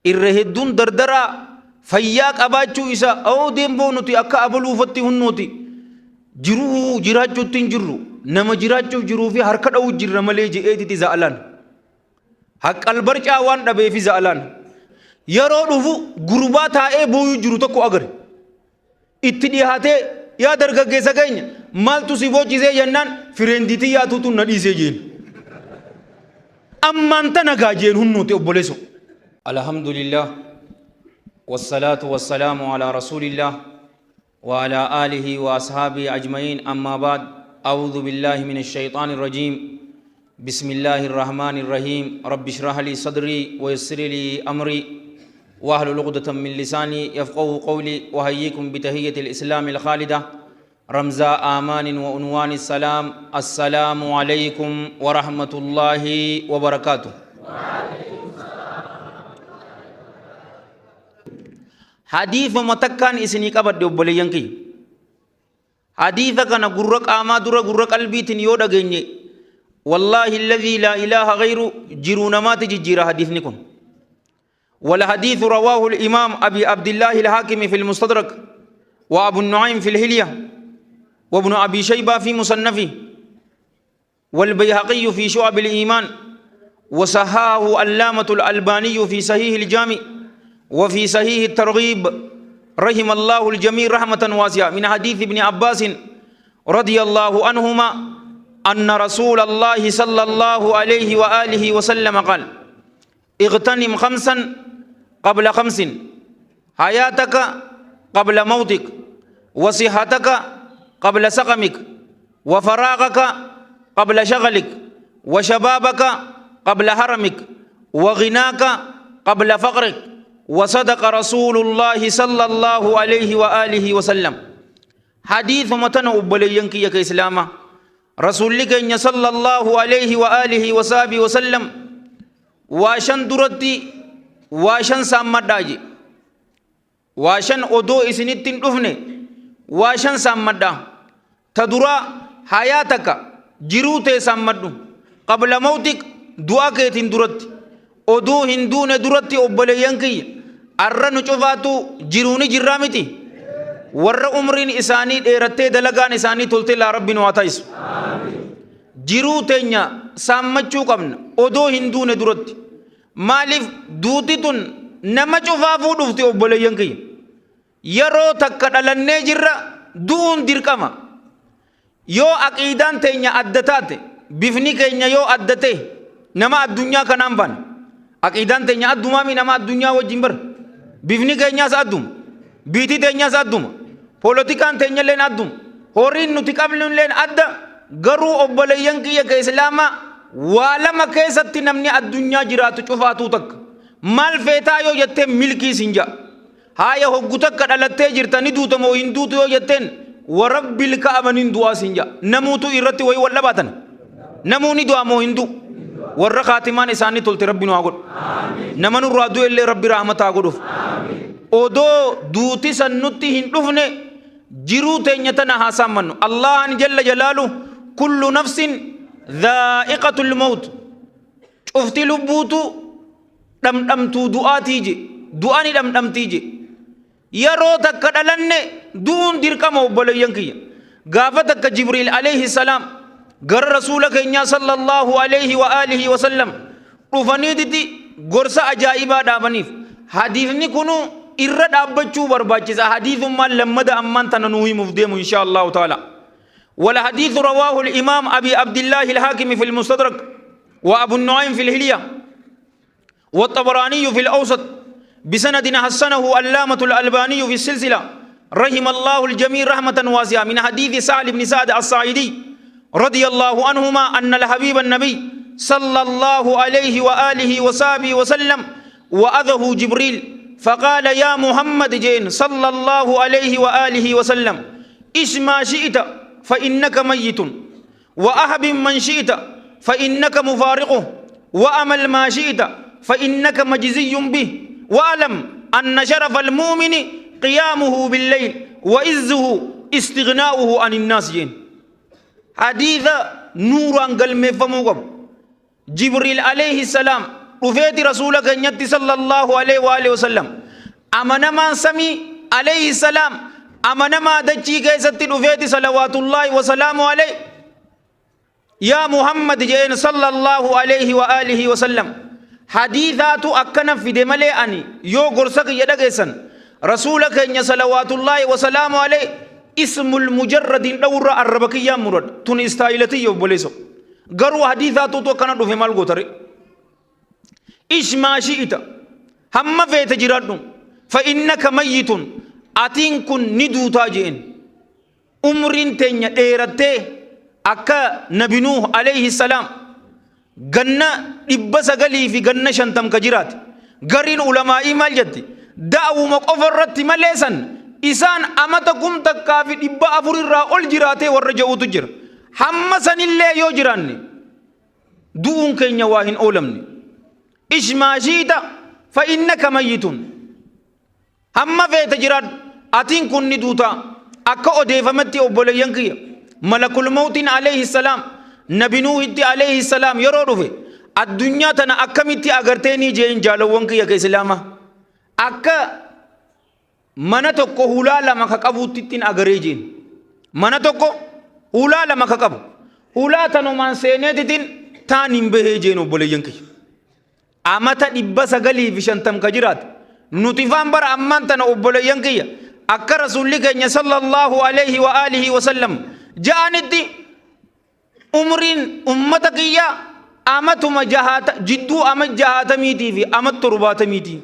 Irra hedduun dardaraa fayyaa qabaachuu isaa oo deemboo nuti akka abaluufatti hunnooti jiruu jiraachuutti hin jirru nama jiraachuuf jiruu fi harka dha'uu jirra malee je'eetiti za'alaan. Haqqal barcaa waan dhabeefi za'alaan. Yeroo dhufu gurbaa taa'ee booyuu jiru tokko agare. Itti dhiyaatee yaa dargaggeessa keenya maaltu si boochisee jennaan fireendiitii tiyyaatuutu na dhiisee jeen. Ammaan tana gaa jeen hunnuuti obboleesso. Alhamdulillah wassalaatu wassalaamu alaa rasuulillah wa alaa aalihi wa ashaabihi ajma'iin ammaa ba'd a'uudhu billaahi mina shayxaani rajiim bismillaahi rahmaani rahiim rabbi ishrah lii sadrii wa yassir lii amrii واحلل عقدة من لساني يفقهوا قولي وهيكم بتهية الإسلام الخالدة رمز آمان وعنوان السلام السلام عليكم ورحمة الله وبركاته. حديث متكان إسني قبض obboleeyyan kiyya. Hadiisa kana gurra qaamaa dura gurra qalbiitiin yoo dhageenye wallaahi alladhii laa ilaaha ghayru jiruu namaati jijjiira hadiisni kun. والحديث رواه الإمام أبي عبد الله الحاكم في المستدرك وأبو النعيم في الهلية وابن أبي شيبة في مصنفه والبيهقي في شعب الإيمان وصححه علامة الألباني في صحيح الجامع وفي صحيح الترغيب رحم الله الجميع رحمة واسعة من حديث ابن عباس رضي الله عنهما أن رسول الله صلى الله عليه وآله وسلم قال اغتنم خمسا قبل خمس حياتك قبل موتك وصحتك قبل سقمك وفراغك قبل شغلك وشبابك قبل هرمك وغناك قبل فقرك وصدق رسول الله صلى الله عليه وآله وسلم. حديث متن أبلينك يا إسلاما Rasuulli keenya sallallahu alayhi wa alihi wa sahbihi wa sallam waa shan duratti waa shan saammadhaa je. Waa shan odoo isinitti hin dhufne waa shan saammadhaa. Ta duraa hayaa takka jiruu tee saammadhu. Qabla mawtik du'a keetiin duratti. Oduu hin duune duratti obboleeyyan kiyya arra nu cufaatu jiruuni jirraa miti. Warra umriin isaanii dheerattee dalagaan isaanii tolte laa rabbi nu haa taasisu. Jiruu teenya saammachuu qabna odoo hin duune duratti. Maaliif duuti tun nama cufaafuu dhufti obboleeyyan kiyya. Yeroo takka dhalannee jirra du'uun dirqama. Yoo aqiidaan teenya adda taate, bifni keenya yoo adda ta'e, nama addunyaa kanaan baana. Aqiidaan teenya addumaami nama addunyaa wajjin bara. Bifni keenyaas adduma. Biitii teenyaas adduma. Poolotikaan teenyalleen adduma. Horiin nuti qabnulleen adda. Garuu obboleeyyan kiyya ka Islaamaa waa lama keessatti namni addunyaa jiraatu cufaatuu takka. Maal feetaa yoo jetteen milkii sin ja'a. Haaya hoggu takka dhalattee jirta ni duuta moo hin duutu yoo jetteen warabbil ka'aba nin du'aa siin ja'a. Namuutu irratti wayii wal dhabaatan. Namuu ni du'a moo hin du'u. Warra kaatimaan isaanii tolte rabbi nu haa godhu. Nama nurraa du'e illee rabbi rahmata haa godhuuf. Odoo duuti san nutti hin dhufne jiruu teenya tana haa saammannu. Allahan jalla jalaalu kullu nafsin dhaa'iqatul mawt. Cufti lubbuutu dhamdhamtuu du'aatii je du'a ni dhamdhamtii je yeroo takka dhalanne du'uun dirqama obboleeyyan kiyya gaafa takka jibriil alayhi salaam gara rasuula keenyaa sallallahu alayhi wa alihi wa sallam dhufaniititi gorsa ajaa'ibaa dhaabaniif hadiisni kunu irra dhaabbachuu barbaachisa hadiisummaan lammada ammaan tana nuu himuuf deemu insha allahu taala. والحديث رواه الإمام أبي عبد الله الحاكم في المستدرك وأبو النعيم في الهلية والطبراني في الأوسط بسند حسنه علامة الألباني في السلسلة رحم الله الجميع رحمة واسعة من حديث سعد بن سعد الصعيدي رضي الله عنهما أن الحبيب النبي صلى الله عليه وآله وصحبه وسلم وأذه جبريل فقال يا محمد جين صلى الله عليه وآله وسلم إش ما شئت فإنك ميت وأحب من شئت فإنك مفارقه وأمل ما شئت فإنك مجزي به وألم أن شرف المؤمن قيامه بالليل وعزه استغناؤه عن الناس جين حديث نور قلمي فمو jibriil alayhi salaam dhufeeti rasuula keenyatti sallallahu alaihi wa alihi wasallam amanamaan samii alayhi salaam amanamaa dachii keessatti dhufeeti salawaatullaahi wasalaamu alayhi yaa Muhammad je'een sallallahu alayhi wa alihi wasallam. Hadiisaatu akkana fide malee ani yoo gorsa kiyya dhageessan rasuula keenya salawaatullaahi wasalaamu alayhi ismul mujarradiin dhawurra arraba kiyyaan muradha. Tun istaayila tiyya obboleesso. Garuu hadiisaatuutu akkana dhufe maal gootare? Ish maa shi'ita hamma feete jiraadhu fa innaka mayyitun atiin kun ni duutaa je'en. Umriin teenya dheerattee akka Nabi Nuuh alayhi salaam ganna 950 ka jiraate. Gariin ulamaa'ii maal jetti? Da'wuma qofa irratti malee san isaan amata 1400 irraa ol jiraatee warra je'uutu jira. Hamma sanillee yoo jiraanne du'uun keenya waa hin oolamne. Ish maa shi'ita fa innaka mayyitun. Hamma feete jiraadhu atiin kun ni duutaa. Akka odeefametti obboleeyyan kiyya malakul mawtiin alayhi salaam nabi nuuhitti alayhi salaam yeroo dhufe addunyaa tana akkamitti agartee ni jeen jaalawwan kiyya ka islaamaa akka mana tokko hulaa lama ka qabuutti ittiin agaree jeen. Mana tokko hulaa lama ka qabu hulaa tanumaan seeneetitiin taan hin bahee jeen obboleeyyan kiyya. Amata 950 ka jiraate nuti faan bara ammaan tana obboleeyyan kiyya akka rasuulli keenya sallallahu alaihi wa alihi wa sallam ja'anitti umriin ummata kiyya amatuma jahaata jidduu ama jahaatamiitii fi ama torbaatamiitii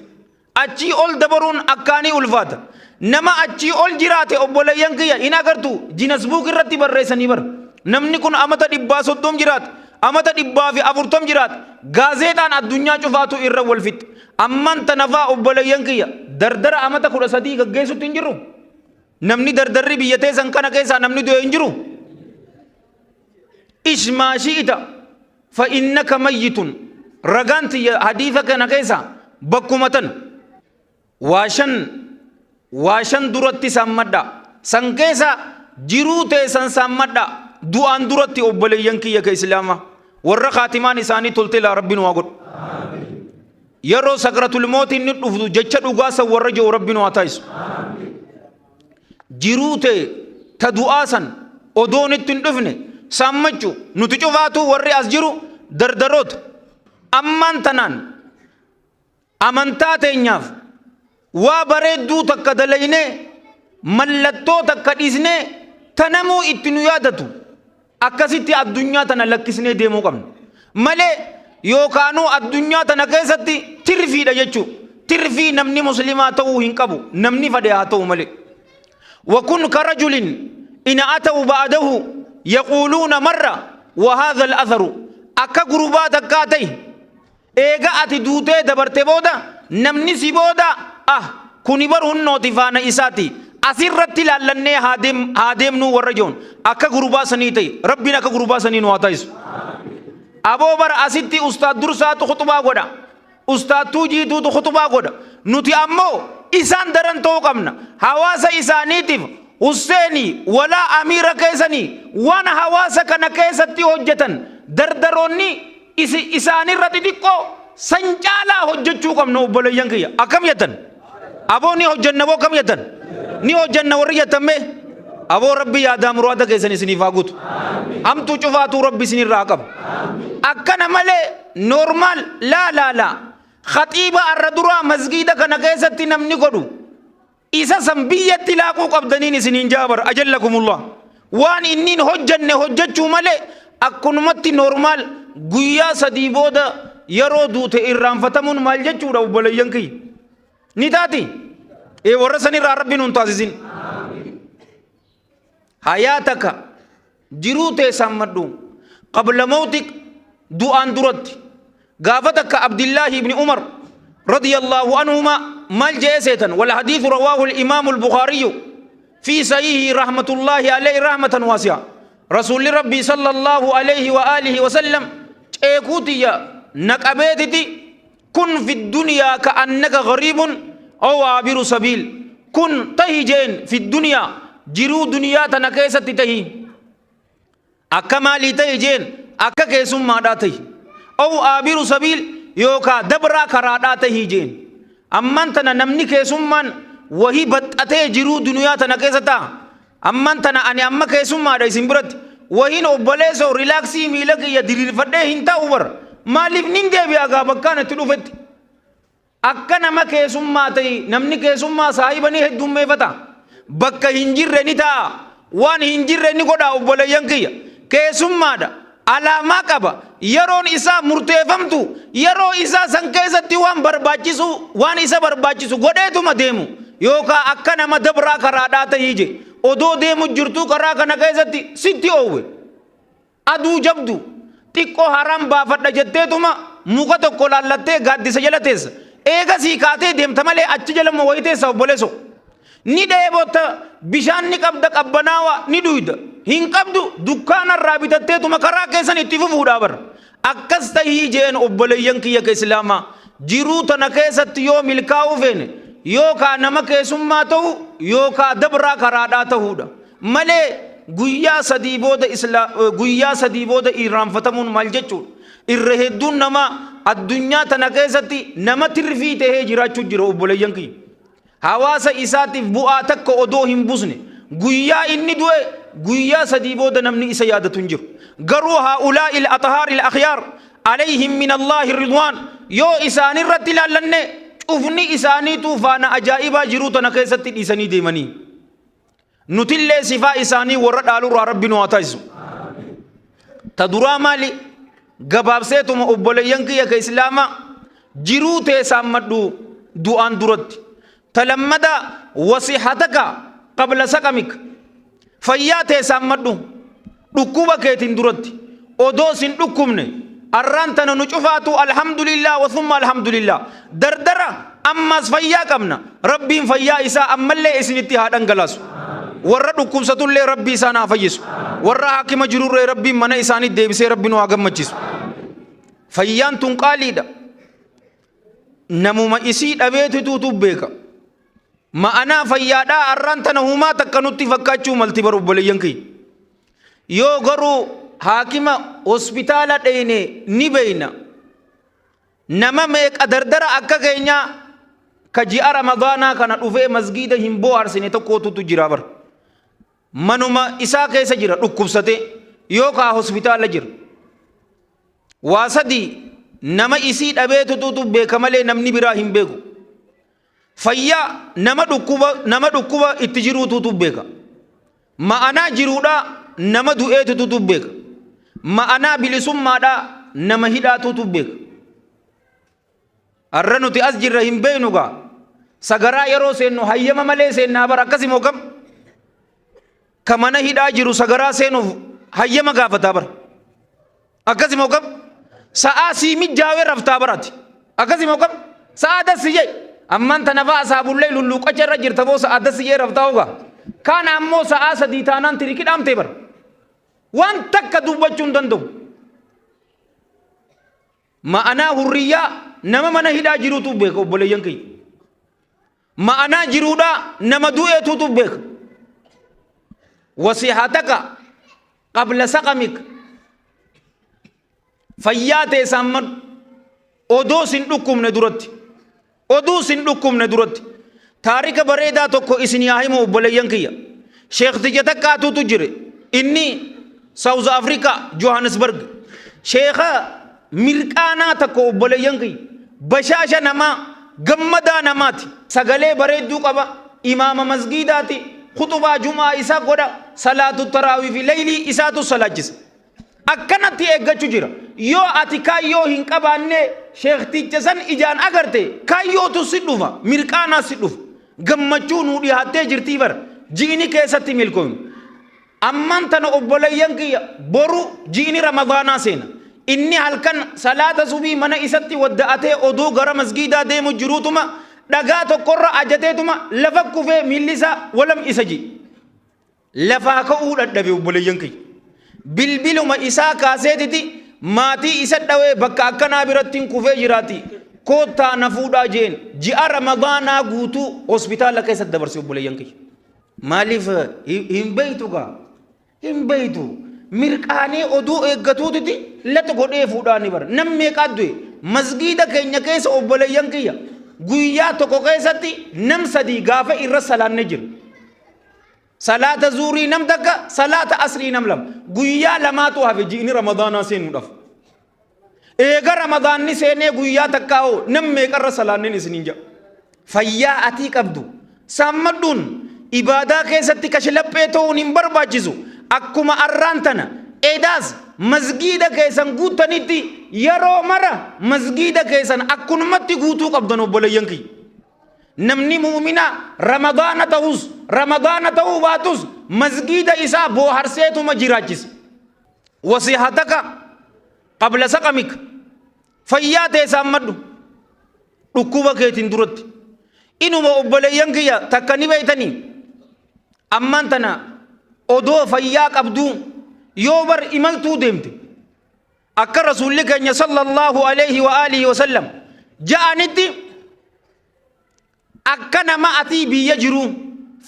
achii ol dabaruun akkaanii ulfaata. Nama achii ol jiraate obboleeyyan kiyya hin agartu jinasbuuk irratti barreessanii bara. Namni kun amata 130 jiraate, amata 140 jiraate, gaazeexaan addunyaa cufaatu irra wal fixxe. Amman tana faa obboleeyyan kiyya dardara amata 13 gaggeessutti hin jirru. Namni dardarri biyya teessan kana keessaa namni du'e hin jiru. Ish maa shi'ita fa innaka mayyitun. Ragaan tiyya hadiisa kana keessaa bakkuma tana. Waa shan waa shan duratti saammadha. San keessa jiruu teessan saammadha. Du'aan duratti obboleeyyan kiyya ka islaamaa. Warra kaatimaan isaanii tolte laa rabbi nu haa godhu. Yeroo sakratul mootiin ni dhuftu jecha dhugaa san warra jiru rabbi nu haa taasisu. Jiruu tee ta du'aa san odoon itti hin dhufne saammachu nuti cufaatu warri as jiru dardaroota. Ammaan tanaan Amantaa teenyaaf waa bareedduu takka dalaynee mallattoo takka dhiisnee ta namuu itti nu yaadatu akkasitti addunyaa tana lakkisnee deemuu qabna. Malee yookaanuu addunyaa tana keessatti tirfiidha jechuu. Tirfii namni muslimaa ta'uu hin qabu namni fadhe haa ta'u malee. وكن كرجل إن أتوا بعده يقولون مرة وهذا الأثر أكا قربات كاتي Eega ati duutee dabarte booda namni si booda ah kuni bar hunnooti faana isaati asirratti laallannee haa deem haa deemnuu warra joon akka gurbaa sanii ta'e rabbiin akka gurbaa sanii nu haa taasisu. Aboo bara asitti ustaad dursaatu khuxubaa godha. Ustaad tuujiituutu khuxubaa godha. Nuti ammoo isaan daran ta'uu qabna. Hawaasa isaaniitiif Husseeni walaa amiira keessanii waan hawaasa kana keessatti hojjetan dardaroonni isi isaanirra xixiqqoo san caalaa hojjechuu qabna obboleeyyan kiyya. Akkam jettan? Aboo ni hojjenna boo akkam jettan? Ni hojjenna warri jettan mee? Aboo rabbi yaadaa muraada keessan isiniif haa guutu. Hamtuu cufaatuu rabbi isinirraa haa qabu. Akkana malee normaal laa laa laa. Khaxiiba arra duraa masgiida kana keessatti namni godhu Isa san biyyatti laaquu qabdaniin isiniin ja'a bar ajallakumullah. Waan inniin hojjanne hojjachuu malee akkunumatti normaal guyyaa sadii booda yeroo duute irraanfatamuun maal jechuudha obboleeyyan kiyya. Ni taati? Ee warra sanirraa rabbi nuun taasisin. Hayaataka jiruu tee saammadhu qabla mawtik du'aan duratti. Gaafa takka Abdillaahi ibni Umar radiyallahu anhuma maal je'ee seetan? Wal hadiithu rawaahu al-imaamu al-Bukhaariyyu fi sahihi rahmatullahi alayhi rahmatan waasi'a. Rasuulli Rabbii sallallahu alayhi wa alihi wa sallam ceekuu tiyya na qabeetiti kun fi duniyaa ka annaka gariibun aw aabiru sabiil. Kun tahi jeen fi duniyaa jiruu duniyaa tana keessatti tahi. Akka maalii tahi jeen akka keessummaadhaa tahi. Aw aabiru sabiil yookaa dabraa karaadhaa tahii jeen. Ammaan tana namni keessummaan wahii baxxatee jiruu duniyaa tana keessa ta'a. Ammaan tana ani amma keessummaadha isin biratti. Wahiin obboleessoo rilaaksii miila kiyya diriirfadhee hin taa'u bara. Maaliif nin deebi'a gaa bakkaan itti dhufetti. Akka nama keessummaa ta'i namni keessummaa saahiba ni heddummeeffata. Bakka hin jirre ni ta'a. Waan hin jirre ni godha obboleeyyan kiyya. Keessummaadha. Alaamaa qaba. Yeroon isaa murteeffamtu yeroo isaa san keessatti waan barbaachisu waan isa barbaachisu godheetuma deemu. Yookaa akka nama dabraa karaadhaa tahii je. Odoo deemu jirtuu karaa kana keessatti sitti oowwe. Aduu jabdu xiqqoo haraan baafadha jetteetuma muka tokko laallattee gaaddisa jala teessa. Eegasii kaatee deemta malee achi jala immoo wayii teessa obboleesso. Ni dheebotta bishaan ni qabda qabbanaawa ni dhuyda. Hin qabdu dukkaana irraa bitatteetuma karaa keessan itti fufuudhaa bara. Akkas tahii jeen obboleeyyan kiyya ka islaamaa. Jiruu tana keessatti yoo milkaa'uu feene yookaa nama keessummaa ta'u yookaa dabraa karaadhaa ta'uudha. Malee guyyaa sadii booda isla guyyaa sadii booda irraanfatamuun maal jechuudha? Irra hedduun namaa addunyaa tana keessatti nama tirfii tahee jiraachuu jira obboleeyyan kiyya. Hawaasa isaatiif bu'aa takka odoo hin busne guyyaa inni du'e guyyaa sadii booda namni isa yaadatu hin jiru. Garuu haa'ulaa'il athaaril akhyaar alayhim min Allaahi ridwaan yoo isaanirratti ilaallanne cufni isaaniituu faana ajaa'ibaa jiruu tana keessatti dhiisanii deemanii. Nutillee sifaa isaanii warra dhaalurraa Rabbi nu haa taasisu. Ta duraa maali? Gabaabseetuma obboleeyyan kiyya ka Islaamaa jiruu tee saammadhu du'aan duratti. Ta lammadaa wasihataka qabla saqamik. Fayyaa tee saammadhu dhukkuba keetiin duratti. Odoo sin dhukkubne arraan tana nu cufaatu alhamdulillah wa thumma alhamdulillah. Dardara ammaas fayyaa qabna. Rabbiin fayyaa isaa ammallee isinitti haa dhangalaasu. Warra dhukkubsatullee Rabbi isaan haa fayyisu. Warra haakima jirurree Rabbiin mana isaanii deebisee Rabbi nu haa gammachiisu. Fayyaan tun qaaliidha. Namuma isii dhabeetituutu beeka. Ma'anaa fayyaadhaa arraan tana humaa takka nutti fakkaachuu malti bar obboleeyyan kiyya. Yoo garuu haakima hospitaala dheyne ni beeyna. Nama meeqa dardara akka keenyaa ka ji'a Ramadaanaa kana dhufee masgiida hin booharsine tokkootutu jira bar. Manuma isaa keessa jira dhukkubsatee yookaa hospitaala jira. Waa sadii nama isii dhabeetutu beeka malee namni biraa hin beeku. Fayyaa nama dhukkuba itti jiruututu beeka. Ma'anaa jiruudhaa nama du'eetutu beeka. Ma'anaa bilisummaadhaa nama hidhaatutu beeka. Har'a nuti as jirra hin beeknu gaa. Sagaraa yeroo seennu hayyama malee seennaa bara akkasi moo kam? Ka mana hidhaa jiru sagaraa seenuuf hayyama gaafataa bara. Akkasi moo kam? Sa'aa sii mijaawee raftaa barati. Akkasi moo kam? Sa'aa dassi jee. Ammaan tana fa'a saabullee lulluuqacha irra jirta boo sa'aa dassi jee raftaa ogaa. Kaan ammoo sa'aa sadii taanaan tiriki dhaamtee bara. Waan takka dubbachuu hin danda'u. Ma'anaa hurriyyaa nama mana hidhaa jirutu beeka obboleeyyan kiyya. Ma'anaa jiruudhaa nama du'eetutu beeka. Wasihataka qabla saqamik fayyaa tee saammadhu odoo sin dhukkubne duratti oduu sin dhukkubne duratti taarika bareedaa tokko isin yaa himu obboleeyyan kiyya sheekticha takkaatutu jire inni South Africa Johannesburg sheeka mirqaanaa tokko obboleeyyan kiyya bashaasha namaa gammadaa namaati sagalee bareedduu qaba imaama masgiidaati khuxubaa jumaa isaa godha salaatu taraawii fi leylii isaatu salaachisa akkanatti eeggachu jira yoo ati kaayyoo hin qabaanne sheekticha san ijaan agarte kaayyootu si dhufa mirqaanaa si dhufa gammachuu nuu dhihaattee jirtii bara ji'ini keessatti milkooynu Ammaan tana obboleeyyan kiyya boru ji'ini Ramadaanaa seena. Inni halkan salaata subii mana isatti wadda'atee odoo gara masgiidaa deemu jiruutuma dhagaa tokkorra ajateetuma lafa kufee miilli isaa walam isa ji'i. Lafaa ka'uu dhadhabe obboleeyyan kiyya. Bilbiluma isaa kaaseetiti maatii isa dhawee bakka akkanaa birattiin kufee jiraati. Koottaa na fuudhaa jeen ji'a Ramadaanaa guutuu hospitaala keessatti dabarse obboleeyyan kiyya. Maaliif hin beeytu gaa? Hin beeytu. Mirqaanee oduu eeggatuutiti laxa godhee fuudhaa ni bara. Nam meeqaa du'e? Masgiida keenya keessa obboleeyyan kiyya guyyaa tokko keessatti nam sadii gaafa irra salaanne jira. Salaata zuurii nam takka, salaata asrii nam lama. Guyyaa lamaatu hafe ji'ini Ramadaanaa seenuudhaaf. Eega Ramadaanni seenee guyyaa takkaa hoo nam meeqarra salaanneen isiniin jedha. Fayyaa atii qabdu saammadhuun ibaadaa keessatti kashlaphee ta'uun hin barbaachisu. Akkuma arraan tana edaas masgiida keessan guuttanitti yeroo mara masgiida keessan akkunumatti guutuu qabdan obboleeyyan kiyya. Namni mu'minaa Ramadaana ta'us Ramadaana ta'uu baatus masgiida isaa booharseetuma jiraachisa. Wasihataka qabla saqamik fayyaa tee saammadhu dhukkuba keetiin duratti. Inuma obboleeyyan kiyya takka ni beeytanii ammaan tana odoo fayyaa qabduu yoo bar imaltuu deemte akka rasuulli keenya sallallahu alaihi wa alihi wa sallam ja'anitti akka nama atii biyya jiruu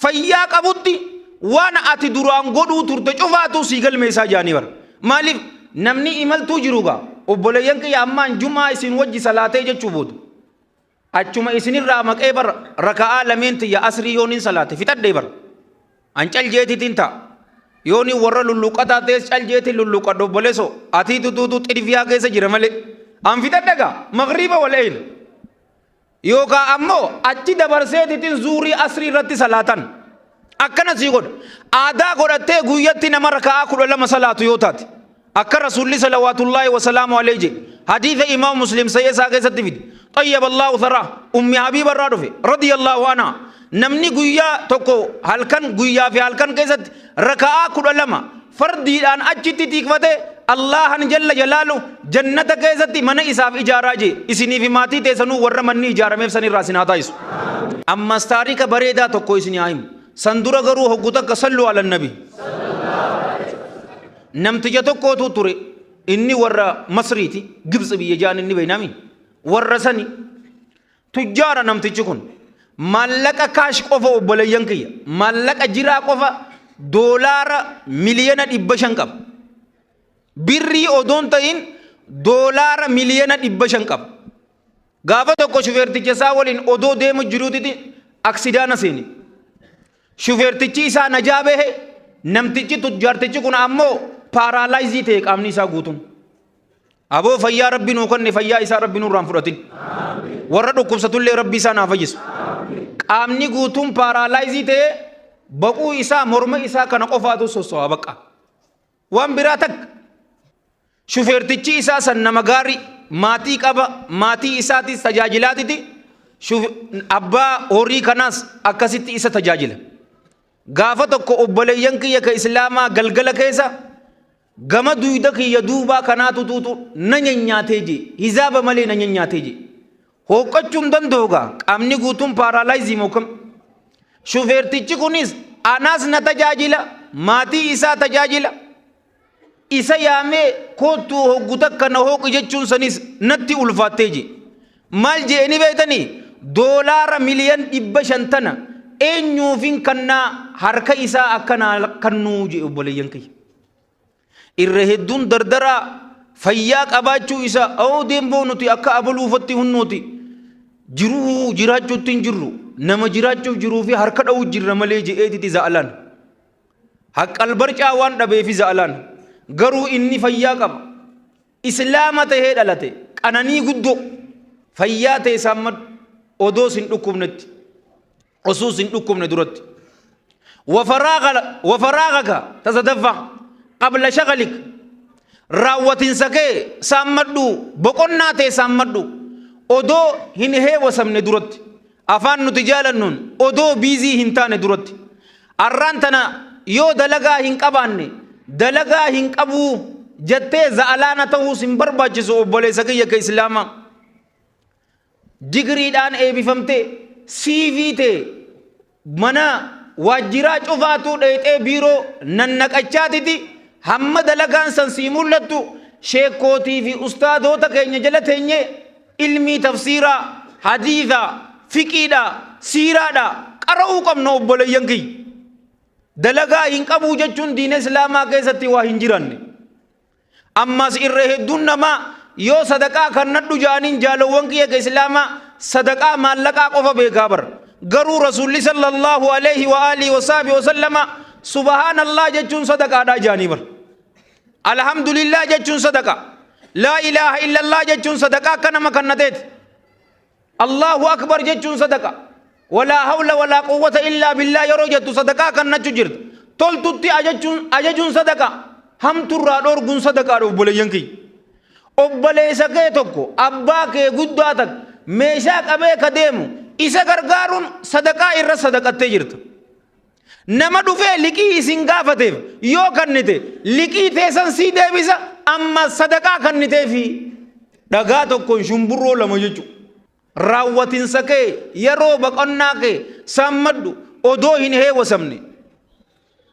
fayyaa qabutti waan ati duraan godhuu turte cufaatuu sii galmeessaa jaanii bara. Maaliif namni imaltuu jiru gaa obboleeyyan kiyya ammaan jumaa isin wajji salaatee jechuu booda achuma isinirraa maqee bara raka'aa lameen tiyya asrii yoon salaate fixadhee bara. An cal jeetitiin ta'a. Yoon warra lulluqqataa ta'es cal jeetiin lulluqqadha obboleessoo atii tutuutu xidfiyaa keessa jira malee. An fixadha gaa magriiba wal eeyna. Yookaa ammoo achi dabarseetitin zuurii asrii irratti salaatan. Akkana sii godha. Aadaa godhattee guyyatti nama raka'aa 12 salaatu yoo taate. Akka Rasuulli salawaatullaahi wasalaamu alayhi jedhe. Hadiisa Imaam Muslim sahih isaa keessatti fide. Xayyaballahu tharaa Ummi Habiiba irraa dhufe radiyallahu anhaa. Namni guyyaa tokko halkan guyyaa fi halkan keessatti raka'aa 12 fardiidhaan achitti tiikfate Allaahan jalla jalaalu jannata keessatti mana isaaf ijaaraa jee isinii fi maatii teessanuu warra manni ijaarameef san irraa isin haa taasisu. Ammas taarika bareedaa tokko isin haa himu. San dura garuu hoggu takka sallu ala nabi. Namticha tokkootu ture inni warra Masriiti Gibxi biyya jaan inni beeknami warra sani Tujjaara namtichi kun. Maallaqa kaash qofa obboleeyyan kiyya. Maallaqa jiraa qofa doolaara miliyoona 500 qaba. Birrii odoon ta'in doolaara miliyoona 500 qaba. Gaafa tokko shufeerticha isaa waliin odoo deemu jiruutiti aksidaana seene. Shufeertichi isaa najaa bahe namtichi tujjaartichi kun ammoo paaraalaayizii ta'e qaamni isaa guutuun. Aboo fayyaa rabbi nuu kenne fayyaa isaa rabbi nurraa hin fudhatin. Warra dhukkubsatullee rabbi isaan haa fayyisu. Qaamni guutuun paaraalaayizii ta'ee baquu isaa morma isaa kana qofaatu sosso'a baqa. Waan biraa takka. Shufeertichi isaa san nama gaarii maatii qaba maatii isaatis tajaajilaatiti abbaa horii kanaas akkasitti isa tajaajila. Gaafa tokko obboleeyyan kiyya ka islaamaa galgala keessa Gama duyda kiyya duubaa kanaatu tuutu na nyanyaatee jee. Hizaaba malee na nyanyaatee jee. Hooqqachuu hin danda'u gaa. Qaamni guutuun paaraalaayizii moo kam? Shufeertichi kunis anaas na tajaajila, maatii isaa tajaajila. Isa yaamee koottuu hoggu takka na hooqi jechuun sanis natti ulfaattee jee. Maal je'e ni beektanii? Doolaara miliyan 500 tana eenyuufin kannaa harka isaa akka naa kannuu je'e obboleeyyan kiyya. Irra hedduun dardaraa fayyaa qabaachuu isaa awoo deemboo nuti akka abaluufatti hunnooti jiruu jiraachuutti hin jirru nama jiraachuuf jiruu fi harka dha'uu jirra malee je'eetiti za'alaan. Haqqal barcaa waan dhabeefi za'alaan. Garuu inni fayyaa qaba. Islaama tahee dhalate qananii guddoo fayyaa ta'e saammadhu odoo sin dhukkubnetti. Osoo sin dhukkubne duratti. Wafaraagaka ta sadaffaa qabla shagalik raawwatinsa kee saammadhu boqonnaa tee saammadhu odoo hin heewasamne duratti afaan nuti jaalannuun odoo biizii hin taane duratti arraan tana yoo dalagaa hin qabaanne dalagaa hin qabuu jettee za'alaana ta'uus hin barbaachisu obboleessa kiyya ka islaamaa. Digriidhaan eebifamtee CV tee mana waajjiraa cufaatuu dheexee biiroo nannaqachaatiti hamma dalagaan san sii mul'attu sheekkootii fi ustaadoota keenya jala teenyee ilmii tafsiiraa, hadiisaa, fiqiidhaa, siiraadhaa qara'uu qabna obboleeyyan kiyya. Dalagaa hin qabuu jechuun diina islaamaa keessatti waa hin jiranne. Ammas irra hedduun namaa Yoo sadaqaa kannadhu ja'aniin, jaalowwan kiyya ka islaamaa, sadaqaa maallaqaa qofa beekaa bar. Garuu Rasuulli sallallahu alayhi wa alihi wa sahbihi wa sallama subhaanallah jechuun sadaqaadhaa ja'anii bar. Alhamdulillah jechuun sadaqa. Laa ilaaha illallah jechuun sadaqaa akka nama kannateeti. Allahu akbar jechuun sadaqa. Walaa hawla walaa quwwata illaa billaa yeroo jettu sadaqaa kannachu jirta. Toltutti ajachuun ajajuun sadaqa. Hamturraa dhoorguun sadaqaadha, obboleeyyan kiyya. Obboleessa kee tokko, abbaa kee guddaa takka meeshaa qabee ka deemu isa gargaaruun sadaqaa irra sadaqattee jirta. Nama dhufee liqii isin gaafateef yoo kannite, liqii teessan sii deebisa, amma sadaqaa kanniteefi dhagaa tokkoon shumburroo lama jechuudha. Raawwatinsa kee, yeroo boqonnaa kee saammadhu odoo hin heewasamne.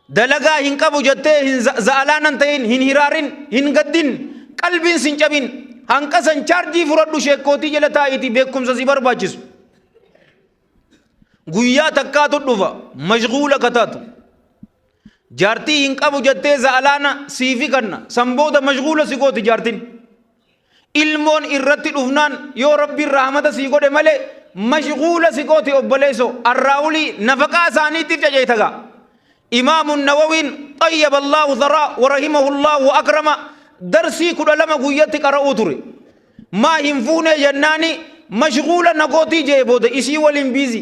Dalagaa hin qabu jettee hin za'alaanan ta'in, hin hiraarin, hin gaddin, qalbiin sin cabin, hanqasan chaarjii fudhadhu, sheekkootii jala taa'iitii beekumsa si barbaachisu. Guyyaa takkaatu dhufa mashguula ka taatu. Jaartii hin qabu jettee za'alaana siifi kanna, san booda mashguula si gooti jaartin. Ilmoon irratti dhufnaan, yoo Rabbiin rahmata sii godhe malee, mashguula si gooti, obboleesso. Arraawulii nafaqaa isaaniitiif caceetagaa. Imaamu Nawawiin xayyaba Allahu tharaa wa rahimahu wa akrama darsii 12 guyyatti qara'uu ture. Maa hin fuunee jennaani, mashguula na gootii jee, booda isii waliin biizi.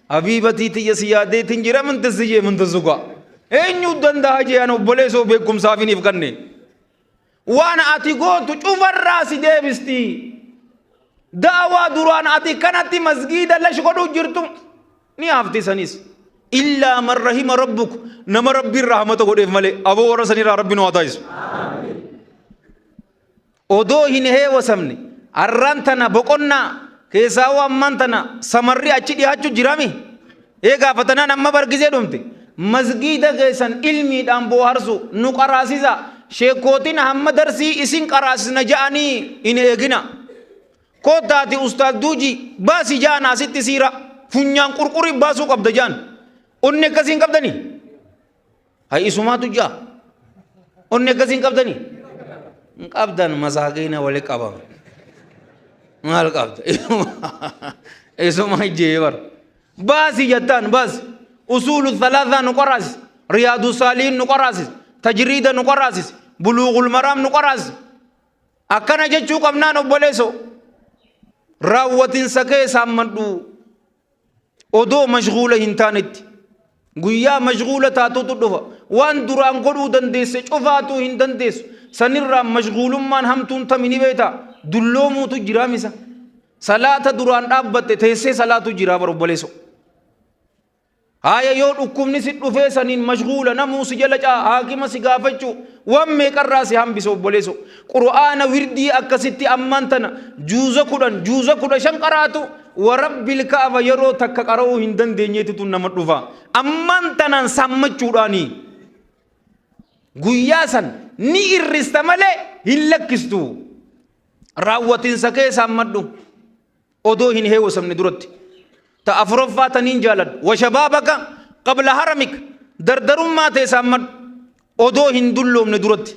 Habiibatii tiyya, si yaadeetiin jira, mintasi jee mintasugaa. Eenyu danda'a jee ana, obboleessoo, beekumsaaf hin ifkanne. Waan ati gootu cufarraa si deebisti. Da'awaa duraan ati kanatti masgiida lash godhuu jirtu ni hafti sanis. Illaa man rahima rabbuk, nama Rabbiin rahmata godheef malee. Aboo, warra sanirraa Rabbi nu haa taasisu. Odoo hin heewasamne arraan tana boqonnaa keessaa hoo, ammaan tana samarri achi dhiyaachuu jirami. Ee, gaafatanaan amma bargisee dhumte. Masgiida keessan ilmiidhaan booharsu nu qaraasisa. Sheekootiin hamma darsii isin qaraasisna ja'anii hin eegina. Koottaati ustaaz duuji baasi ja'an, asitti siira funyaan qurqurii baasuu qabda ja'an. Onni akkasii hin qabdanii? Hay, isumaatu ja'a. Onni akkasii hin qabdanii? Hin qabdan, masaakiina wali qabame. Maal qabda? Isuma ijjee bar. Baasi jettaan baasi. Usuulu thalaataa nu qoraasis. Riyaadu saaliin nu qoraasis. Tajriida nu qoraasis. Buluugul maraam nu qoraasis. Akkana jechuu qabnaan, obboleessoo. Raawwatinsa kee saammadhu. Odoo mashguula hin taanetti. Guyyaa mashguula taatutu dhufa. Waan duraan godhuu dandeesse cufaatuu hin dandeessu. Sanirraa mashguulummaan hamtuun tami ni beektaa? Dulloomuutu jiraa misa. Salaata duraan dhaabbatte teessee salaatu jiraa bar, obboleessoo. Haaya, yoo dhukkubni si dhufee saniin mashguula namuu si jala caa haakima si gaafachuu waan meeqarraa si hambisa, obboleesso. Qur'aana wirdii akkasitti ammaan tana juuza 10, juuza 15 qaraatu, warabbil ka'aba, yeroo takka qara'uu hin dandeenyeetitu nama dhufa. Ammaan tanaan saammachuudhaanii. Guyyaa san ni irrista malee hin lakkistu. Raawwatinsa kee saammadhu. Odoo hin heewasamne duratti. Ta afuraffaa taniin jaaladhu. Washabaabaka qabla haramik, dardarummaa tee saammadhu. Odoo hin dulloomne duratti.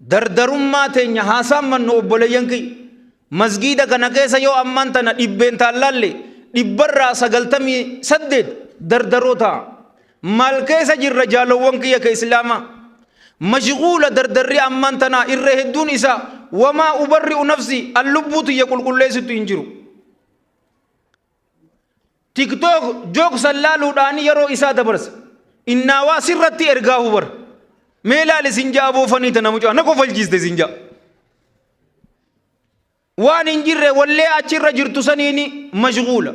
Dardarummaa teenya haa saammannu, obboleeyyan kiyya. Masgiida kana keessa yoo ammaan tana dhibbeen taallaalle, 98% dardaroo ta'a. Maal keessa jirra, jaalowwan kiyya ka islaamaa? Mashguula dardarri ammaan tanaa irra hedduun isaa, wamaa ubarri'u nafsi, an lubbuu tiyya qulqulleessittu hin jiru. TikTok jooksan laaluudhaan yeroo isaa dabarsa. Innaawaa sirratti ergaa hubar. Mee laali sin ja'a, boofanii tana mucaa na kofalchiiste sin ja'a. Waan hin jirre wallee achirra jirtu saniini mashguula.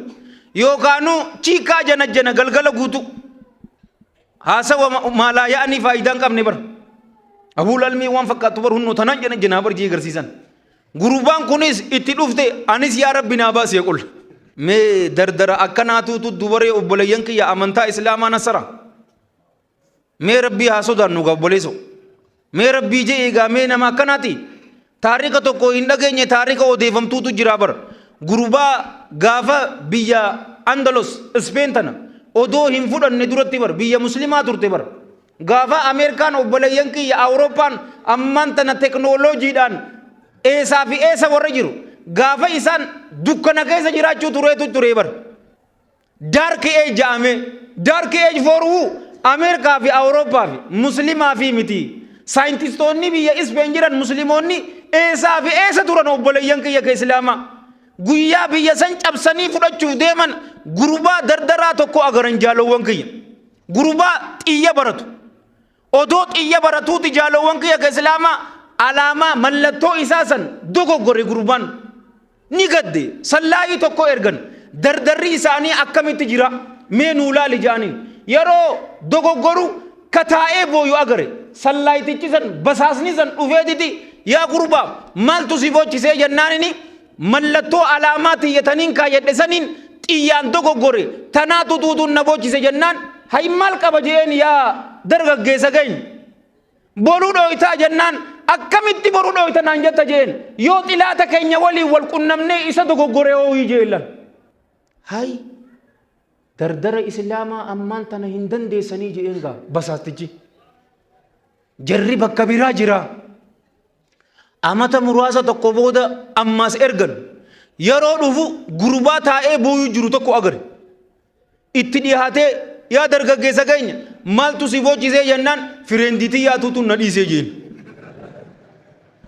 Yookaanuu chiikaa janajjana galgala guutuu. Haasawa maalaa ya'anii faayidaa hin qabne bar. Abuu lalmii waan fakkaattu bar, hunnoo tanaan janajjanaa bar jee garsiisan. Gurbaan kunis itti dhufte, anis yaa Rabbi naa baasi qulla. Mee dardara akkanaatuutu dubaree, obboleeyyan kiyya, amantaa islaamaa nasara. Mee Rabbii haa sodaannu gaa, obboleessoo. Mee Rabbii jee egaa, mee nama akkanaati. Taarika tokko hin dhageenye, taarika odeeffamtuutu jira bara. Gurbaa gaafa biyya Andalos Ispeen tana odoo hin fudhanne duratti bar, biyya muslimaa turte bar. Gaafa Ameerikaan obboleeyyan kiyya Awurooppaan ammaan tana teknooloojiidhaan eessaa fi eessa warra jiru gaafa isaan dukkana keessa jiraachuu tureetu ture bar. Dark age jedhamee dark age for who? Ameerikaa fi Awurooppaa fi Muslimaa fi miti. Saayintistoonni biyya Ispeen jiran Muslimoonni eessaa fi eessa turan obboleeyyan kiyya ka Islaamaa. Guyyaa biyya san cabsanii fudhachuuf deeman gurbaa dardaraa tokko agaran jaalowwan kiyya. Gurbaa xiyya baratu. Odoo xiyya baratuuti jaalowwan kiyya ka Islaamaa alaamaa mallattoo isaa san dogoggore gurbaan. Ni gadde sallaayii tokko ergan dardarri isaanii akkamitti jira mee nuu laali jedhaniin. Yeroo dogoggoru ka taa'ee booyu agare sallaayitichi san basaasni san dhufeetiti yaa gurbaa maaltu si boochisee jennaanini mallattoo alaamaa tiyya taniin kaayyadhe saniin xiyyaan dogoggore tanaatu tuutuun na boochise jennaan hay maal qaba je'een yaa dargaggeessa keenya boruu dhooytaa jennaan akkamitti boruu dhooyta naan jetta je'een yoo xilaata keenya waliin wal qunnamnee isa dogoggore hooyii jeellan hay dardara islaamaa ammaan tana hin dandeessanii je'een gaa basaastichi jarri bakka biraa jira. Amata muraasa tokko booda ammaas ergan. Yeroo dhufu gurbaa taa'ee booyuu jiru tokko agare. Itti dhiyaatee yaa dargaggeessa keenya maaltu si boochisee jennaan fireendiitii yaatuutu na dhiisee jeen.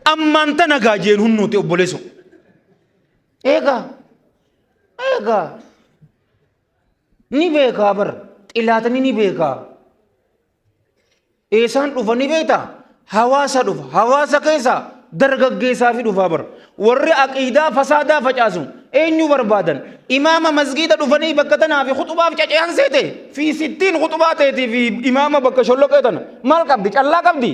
Ammaan tana gaa jeen hunnuuti obboleesso. Eegaa eegaa ni beekaa bar xilaatni ni beekaa. Eessaan dhufa ni beektaa? Hawaasa dhufa. Hawaasa keessa dargaggeessaa fi dhufaa bara. Warri aqiidaa fasaadaa facaasu eenyu barbaadan? Imaama masgiida dhufanii bakka tanaa fi khuxubaaf cace'an seete fi sittiin khuxubaa teetii fi imaama bakka sholloqee tana maal qabdi? Callaa qabdi?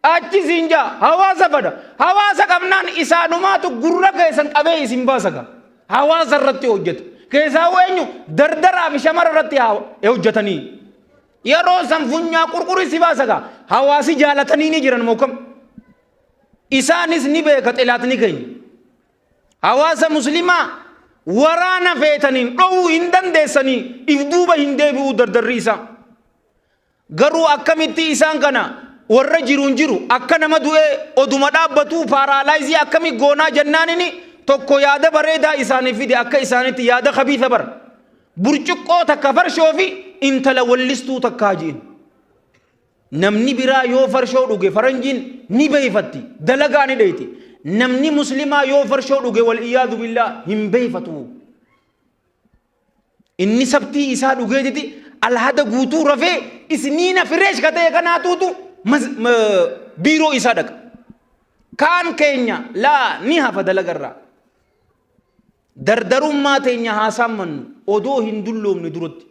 Achi siin jaa hawaasa fada. Hawaasa qabnaan isaanumaatu gurra keessan qabee isin baasa gaa. Hawaasa irratti hojjeta. Keessaa eenyu dardaraa fi shamara irratti hojjetanii. Yeroo san funyaa qurquri si baasa gaa. Hawaasi jaalatanii ni jiran moo kam? Isaanis ni beeka xilaatni keenya. Hawaasa muslimaa waraana feetaniin dhowuu hin dandeessanii if duuba hin deebi'uu dardarri isaa. Garuu akkamitti isaan kana warra jiruun jiru akka nama du'ee oduma dhaabbatuu paaraalaayizii akkami goonaa jennaanini tokko yaada bareedaa isaaniif fide akka isaanitti yaada kabiisa bara. Burcuqqoo takka farshoo fi intala wallistuu takkaa ji'in. Namni biraa yoo farshoo dhuge faranjiin ni beeyfatti dalagaa ni dheeyti. Namni muslimaa yoo farshoo dhuge wal iyyaadu billaa hin beeyfatu. Inni sabtii isaa dhugeetiti alhada guutuu rafee isniina fireesh ka ta'e kanaatuutu biiroo isaa dhaqa. Kaan keenya laa ni hafa dalagarraa. Dardarummaa teenya haa saammannu odoo hin dulloomne duratti.